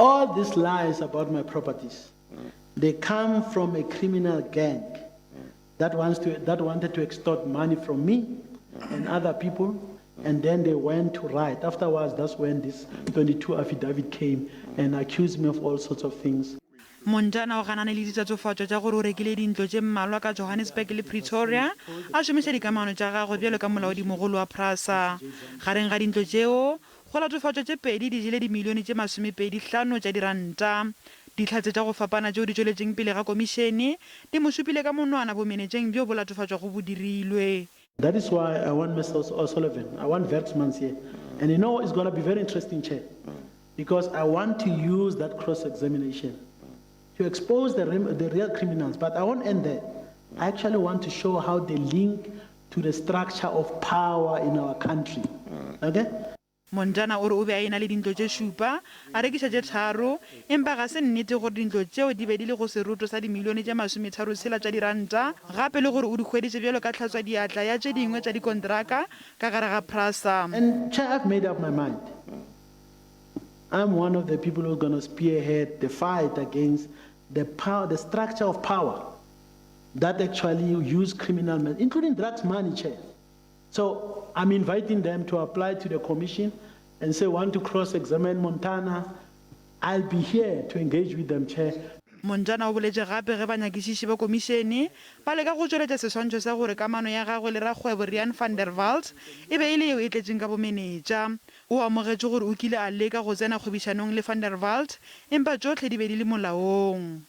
All these lies about my properties, they come from a criminal gang that wants to that wanted to extort money from me and other people, and then they went to write. Afterwards, that's when this 22 affidavit came and accused me of all sorts of things. Montana o ganane le ditatofatšo tša gore o rekile dintlo tše mmalwa ka Johannesburg le Pretoria a šomiša dikamano tša gagwe bjalo ka molaodimogolo wa Prasa. Gareng ga dintlo tšeo, go latofatšwa tše pedi di jele dimilione tše masomepedi hlano tša diranta. Dihlatse tša go fapana tšeo di tšweletšeng pele ga komišene di mo šupile ka monwana bomenetšeng bjo bo latofatšwago bo dirilwe. That is why I want Mister O'Sullivan, I want Werksmans here. And you know, it's gonna be very interesting, Chair, because I want to use that cross-examination to expose the, the real criminals. But I won't end there. I actually want to show how they link to the structure of power in our country. Okay? Montana o re o be a e-na le dintlo tše šupa, a rekiša tše tharo, empa ga se nnete gore dintlo tšeo di be di le go seroto sa dimilione tše masometharotshela tša diranta, gape le gore o di hweditše bjalo ka tlhatswadiatla ya tše dingwe tša dikontraka ka gare ga Prasa. And Chair, I've made up my mind. I'm one of the people who are gonna spearhead the fight against the power, the structure of power that actually use criminal money, including drugs money, Chair. So I'm inviting them to apply to the commission and say, want to cross-examine Montana. I'll be here to engage with them, Chair. Montana o boletše gape ge banyakišiši ba komišene ba leka go tšweletša seswantšho sa gore kamano ya gagwe le rakgwebo Riaan van der Walt e be e le yeo e tletšeng ka bomenetša. O amogetše gore o kile a leka go tsena kgwebišanong le van der Walt empa tšohle di be di le molaong.